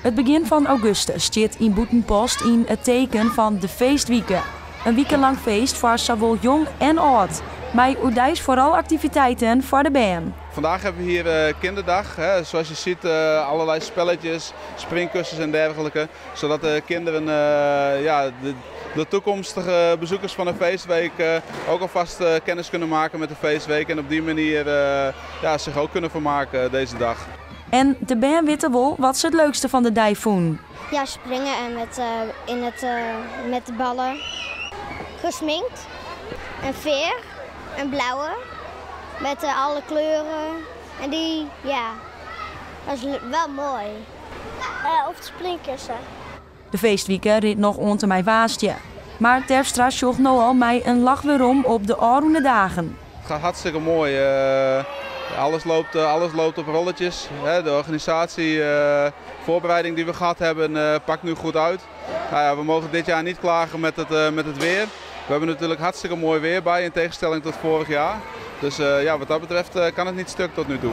It begjin fan augustus stiet yn Bûtenpost yn it teken fan de feestwike. In wike lang feest foar sawol jong en âld. Mei oerdeis foaral aktiviteiten foar de bern. Vandaag hebben we hier kinderdag. Hè. Zoals je ziet allerlei spelletjes, springkussens en dergelijke. Zodat de kinderen, ja, de toekomstige bezoekers van de feestweek ook alvast kennis kunnen maken met de feestweek. En op die manier, ja, zich ook kunnen vermaken deze dag. En de bern witte wol wat se it leukste fan de dei fûnen. Ja, springen en met de ballen. Gesminkt. Een veer, een blauwe, met alle kleuren. En die, ja, dat is wel mooi. Of de springkussen. De feestwike rint noch oant en mei woansdei. Mar Terpstra sjocht no al mei in lach werom op de ôfrûne dagen. Het gaat hartstikke mooi. Alles loopt op rolletjes. Hè. De organisatie, voorbereiding die we gehad hebben, pakt nu goed uit. Nou ja, we mogen dit jaar niet klagen met het weer. We hebben natuurlijk hartstikke mooi weer bij, in tegenstelling tot vorig jaar. Dus ja, wat dat betreft kan het niet stuk tot nu toe.